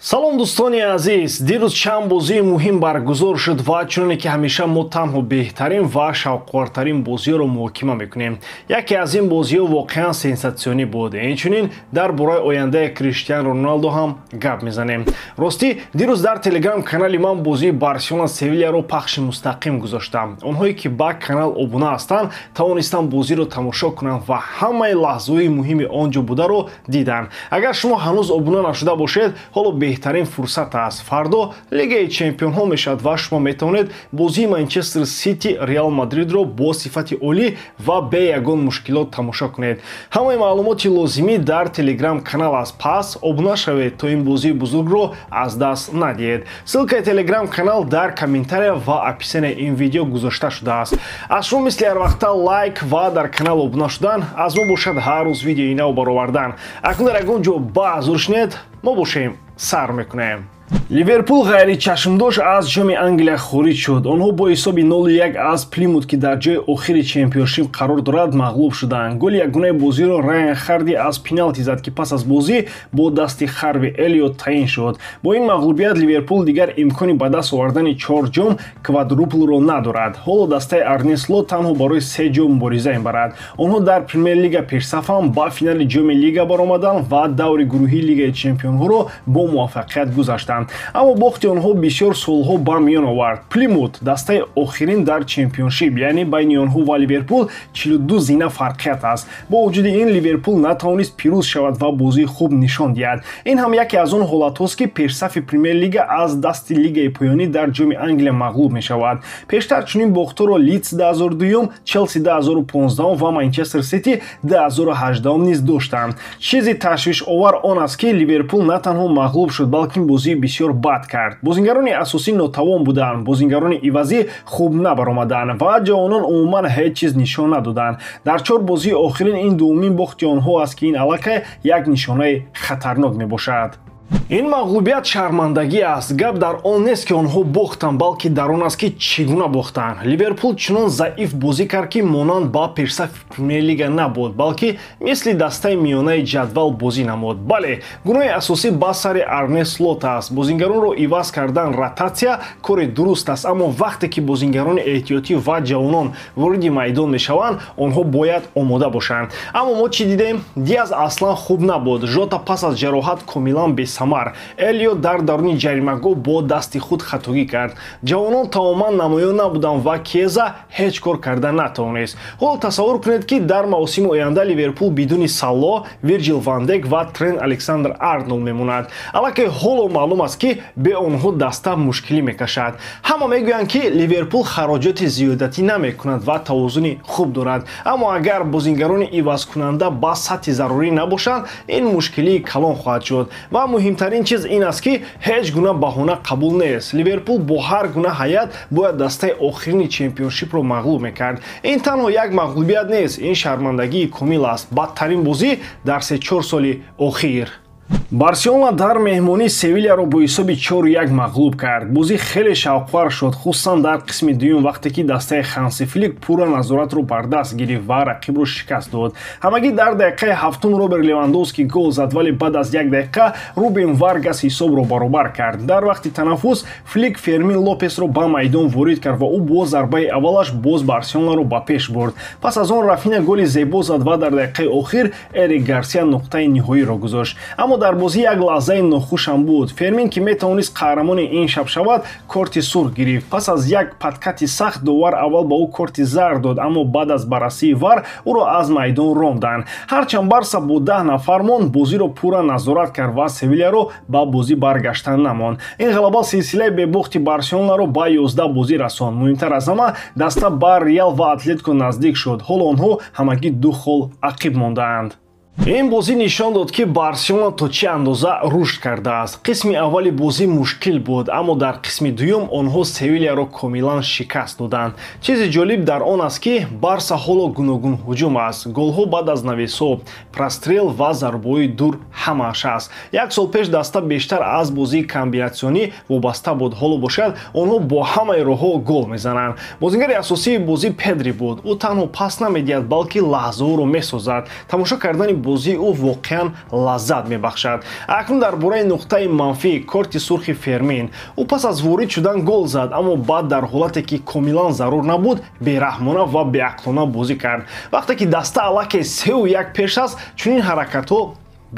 Салом, дӯстони азиз. Дирӯз чанд бозии муҳим баргузор шуд ва чуноне ки ҳамеша мо танҳо беҳтарин ва шавқовартарин бозиҳоро муҳокима мекунем. Яке аз ин бозиҳо воқеан сенсатсионӣ буд. Инчунин дар бораи ояндаи Криштиан Роналдо ҳам гап мезанем. Ростӣ, дирӯз дар телеграм канали ман бозии Барселона Севилияро пахши мустақим гузоштам. Онҳое ки ба канал обуна ҳастанд, тавонистанд бозиро тамошо кунанд ва ҳамаи лаҳзаҳои муҳими он ҷо бударо диданд. Агар шумо ҳанӯз обуна нашуда бошед, ҳоло беҳтарин фурсат аст. Фардо Лигаи чемпионҳо мешавад ва шумо метавонед бозии Манчестер Сити Реал Мадридро бо сифати олӣ ва бе ягон мушкилот тамошо кунед. Ҳамаи маълумоти лозимӣ дар телеграм канал аст, пас обуна шавед, то ин бозии бузургро аз даст надиҳед. Ссылкаи телеграм канал дар комментария ва описанияи ин видео гузошта шудааст. Аз шумо мисли ҳарвақта лайк ва дар канал обуна шудан, аз мо бошад ҳар рӯз видеои нав баровардан. Акнун дар ягон ҷо баҳзур шинед, мо бошем сар мекунем. Ливерпул ғайричашмдошт аз ҷоми Англия хориҷ шуд. Онҳо бо ҳисоби 0-1 аз Плимут, ки дар ҷои охири чемпионшип қарор дорад, мағлуб шуданд. Голи ягонаи бозиро Райан Харди аз пеналти зад, ки пас аз бозӣ бо дасти Харви Элиот таъин шуд. Бо ин мағлубият Ливерпул дигар имкони ба даст овардани чор ҷом, квадруплро надорад. Ҳоло дастаи Арне Слот танҳо барои се ҷом мубориза мебарад. Онҳо дар Премер-лига пешсафанд, ба финали ҷоми лига баромаданд ва даври гурӯҳии Лигаи чемпионҳоро бо муваффақият гузаштанд. Аммо бохти онҳо бисёр суолҳо ба миён овард. Плимут дастаи охирин дар чемпионшип, яъне байни онҳо ва Ливерпул 42 зина фарқият аст. Бо вуҷуди ин Ливерпул натавонист пирӯз шавад ва бозии хуб нишон диҳад. Ин ҳам яке аз он ҳолатҳост, ки пешсафи Премер-лига аз дасти лигаи поёнӣ дар ҷоми Англия мағлуб мешавад. Пештар чунин бохтҳоро Лидс 2002, Челси 2015 ва Манчестер Сити 2018 низ доштанд. Чизи ташвишовар он аст, ки Ливерпул на танҳо мағлуб шуд, балки бозии бисёр бад кард. Бозингарони асосӣ нотавон буданд, бозингарони ивазӣ хуб набаромаданд ва ҷавонон умуман ҳеҷ чиз нишон надоданд. Дар чор бозии охирин ин дуввумин бохти онҳо аст, ки ин аллакай як нишонаи хатарнок мебошад. Ин мағлубият шармандагӣ аст. Гап дар он нест, ки онҳо бохтанд, балки дар он аст, ки чӣ гуна бохтанд. Ливерпул чунон заиф бозӣ кард, ки монанд ба пешсафи Премер-лига набуд, балки мисли дастаи миёнаи ҷадвал бозӣ намуд. Бале, гуноҳи асосӣ ба сари Арне Слот аст. Бозингаронро иваз кардан, ротатсия кори дуруст аст, аммо вақте ки бозингарони эҳтиётӣ ва ҷавонон вориди майдон мешаванд, онҳо бояд омода бошанд. Аммо мо чӣ дидем? Диаз аслан хуб набуд. Жота пас аз ҷароҳат комилан бесамар. Элиот дар даруни ҷаримагоҳ бо дасти худ хатогӣ кард. Ҷавонон тамоман намоён набуданд ва Кеза ҳеҷ кор карда натавонист. Ҳоло тасаввур кунед, ки дар мавсими оянда Ливерпул бидуни Салло, Вирҷил ван Дек ва Трент Александр Арнолд мемонад. Аллакай ҳоло маълум аст, ки бе онҳо даста мушкилӣ мекашад. Ҳама мегӯянд, ки Ливерпул хароҷоти зиёдатӣ намекунад ва тавозуни хуб дорад, аммо агар бозингарони ивазкунанда ба сатҳи зарурӣ набошанд, ин мушкилии калон хоҳад шуд. Ва муҳимтарин чиз ин аст, ки ҳеҷ гуна баҳона қабул нест. Ливерпул бо ҳар гуна ҳайат бояд дастаи охирини чемпионшипро мағлуб мекард. Ин танҳо як мағлубият нест, ин шармандагии комил аст. Бадтарин бозӣ дар се-чор соли охир. Барселона дар меҳмонӣ Севилияро бо ҳисоби 4-1 мағлуб кард. Бозӣ хеле шавқвар шуд, хусусан дар қисми дуюм, вақте ки дастаи Ханси Флик пурра назоратро бар даст гирифт ва рақибро шикаст дод. Ҳамагӣ дар дақиқаи ҳафтум Роберт Левандовски гол зад, вале баъд аз як дақиқа Рубен Варгас ҳисобро баробар кард. Дар вақти танаффус Флик Фермин Лопесро ба майдон ворид кард ва ӯ бо зарбаи аввалаш боз Барселонаро ба пеш бурд. Пас аз он Рафиня голи зебо зад ва дар дақиқаи охир Эрик Гарсия нуқтаи ниҳоиро гузошт. Аммо дар бозӣ як лаҳзаи нохушам буд. Фермин, ки метавонист қаҳрамони ин шаб шавад, корти сурх гирифт. Пас аз як подкати сахт довар аввал ба ӯ корти зард дод, аммо баъд аз баррасии ВАР ӯро аз майдон ронданд. Ҳарчанд Барса бо 10 нафар монд, бозиро пурра назорат кард ва Севилияро ба бозӣ баргаштан намонд. Ин ғалаба силсилаи бебохти Барселонаро ба 11 бозӣ расонд. Муҳимтар аз ҳама, даста ба Реал ва Атлетико наздик шуд. Ҳоло онҳо ҳамагӣ ду хол ақиб мондаанд. Ин бозӣ нишон дод, ки Барселона то чӣ андоза рушд кардааст. Қисми аввали бозӣ мушкил буд, аммо дар қисми дуюм онҳо Севилияро комилан шикаст доданд. Чизи ҷолиб дар он аст, ки Барса ҳоло гуногун ҳуҷум аст. Голҳо баъд аз навесо, прострел ва зарбаҳои дур ҳамааш аст. Як сол пеш даста бештар аз бозии комбинатсионӣ вобаста буд, ҳоло бошад онҳо бо ҳамаи роҳҳо гол мезананд. Бозингари асосии бозӣ Педри буд. Ӯ танҳо пас намедиҳад, балки лаҳзаҳоро месозад. Тамошо кардани бозии ӯ воқеан лаззат мебахшад. Акнун дар бораи нуқтаи манфӣ, корти сурхи Фермин. Ӯ пас аз ворид шудан гол зад, аммо баъд дар ҳолате ки комилан зарур набуд, бераҳмона ва беақлона бозӣ кард. Вақте ки даста аллакай 3-1 пеш аст, чунин ҳаракатҳо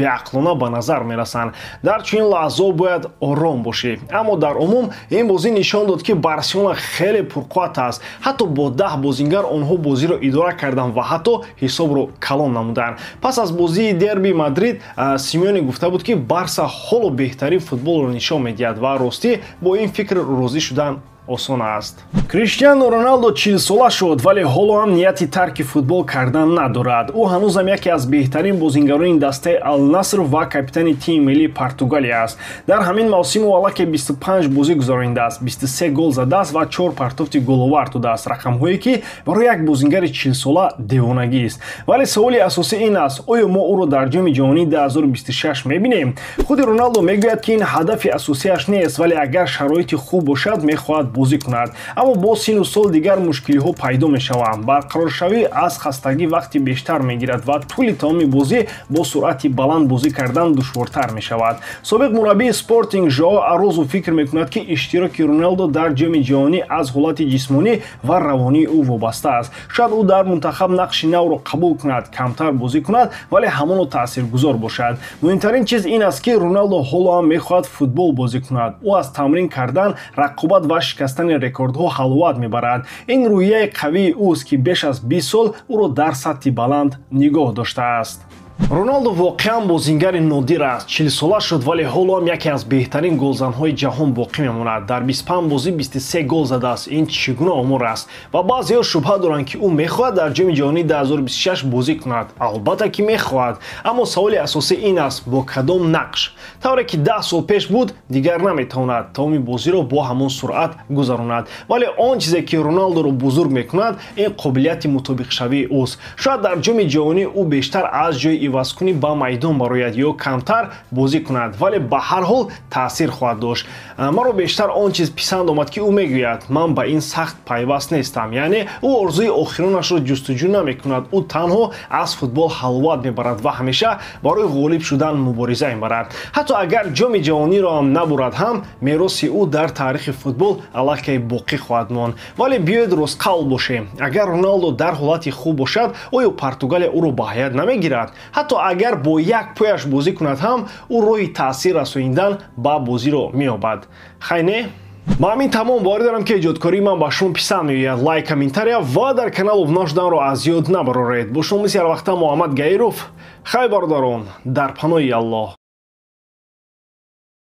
беақлона ба назар мерасанд. Дар чунин лаҳзаҳо бояд ором бошӣ. Аммо дар умум ин бозӣ нишон дод, ки Барселона хеле пурқувват аст. Ҳатто бо 10 бозингар онҳо бозиро идора карданд ва ҳатто ҳисобро калон намуданд. Пас аз бозии дерби Мадрид Симеоне гуфта буд, ки Барса ҳоло беҳтарин футболро нишон медиҳад ва ростӣ бо ин фикр розӣ шудан осон аст. Криштиану Роналдо 40-сола шуд, вале ҳоло ҳам нияти тарки футбол кардан надорад. Ӯ ҳанӯзам яке аз беҳтарин бозингарони дастаи Ал-Наср ва капитани тими миллии Португалия аст. Дар ҳамин мавсим ӯ аллакай 25 бозӣ гузаронидааст, 23 гол задааст ва 4 партофти головар додааст, рақамҳое ки барои як бозингари 40-сола девонагист. Вале саволи асосӣ ин аст: оё мо ӯро дар Ҷоми ҷаҳонии 2026 мебинем? Худи Роналдо мегӯяд, ки ин ҳадафи асосиаш нест, вале агар шароити хуб бошад, мехоҳад бозӣ кунад. Аммо бо сину сол дигар мушкилиҳо пайдо мешаванд. Барқароршавӣ аз хастагӣ вақти бештар мегирад ва тӯли тамоми бозӣ бо суръати баланд бозӣ кардан душвортар мешавад. Собиқ мураббии Спортинг Жоао Арозу фикр мекунад, ки иштироки Роналдо дар Ҷоми ҷаҳонӣ аз ҳолати ҷисмонӣ ва равонии ӯ вобаста аст. Шояд ӯ дар мунтахаб нақши навро қабул кунад, камтар бозӣ кунад, вале ҳамоно таъсиргузор бошад. Муҳимтарин чиз ин аст, ки Роналдо ҳоло ҳам мехоҳад футбол бозӣ кунад. Ӯ аз тамрин кардан, рақобат ва шикастани рекордҳо ҳаловат мебарад. Ин рӯҳияи қавии ӯст, ки беш аз 20 сол ӯро дар сатҳи баланд нигоҳ доштааст. Роналдо воқеан бозингари нодир аст. 40-сола шуд, вале ҳоло ҳам яке аз беҳтарин голзанҳои ҷаҳон боқӣ мемонад. Дар 25 бозӣ 23 гол задааст. Ин чӣ гуна омор аст? Ва баъзеҳо шубҳа доранд, ки ӯ мехоҳад дар Ҷоми ҷаҳонии 2026 бозӣ кунад. Албатта ки мехоҳад. Аммо саволи асосӣ ин аст: бо кадом нақш? Тавре ки 10 сол пеш буд, дигар наметавонад тамоми бозиро бо ҳамон суръат гузаронад. Вале он чизе ки Роналдоро бузург мекунад, ин қобилияти мутобиқшавии ӯст. Шояд дар Ҷоми ҷаҳонӣ ӯ бештар аз ҷои ивазкунӣ ба майдон барояд ё камтар бозӣ кунад, вале ба ҳар ҳол таъсир хоҳад дошт. Маро бештар он чиз писанд омад, ки ӯ мегӯяд: ман ба ин сахт пайваст нестам. Яъне ӯ орзуи охиронашро ҷустуҷӯ намекунад. Ӯ танҳо аз футбол ҳаловат мебарад ва ҳамеша барои ғолиб шудан мубориза мебарад. Ҳатто агар Ҷоми ҷаҳониро ҳам набурад ҳам, мероси ӯ дар таърихи футбол аллакай боқӣ хоҳад монд. Вале биёед ростқавл бошем: агар Роналдо дар ҳолати хуб бошад, оё Португалия ӯро ба ҳайат намегирад? Ҳатто агар бо як пояш бозӣ кунад ҳам, ӯ роҳи таъсир расонидан ба бозиро меёбад. Хай не? Ба ҳамин тамом. Боварӣ дорам, ки эҷодкории ман ба шумо писанд меояд. Лайк, комментария ва дар канал обуна шуданро аз ёд набароред. Бо шумо мисли ҳарвақта Муҳаммад Гаиров. Хай, бародарон, дар паноҳи Аллоҳ.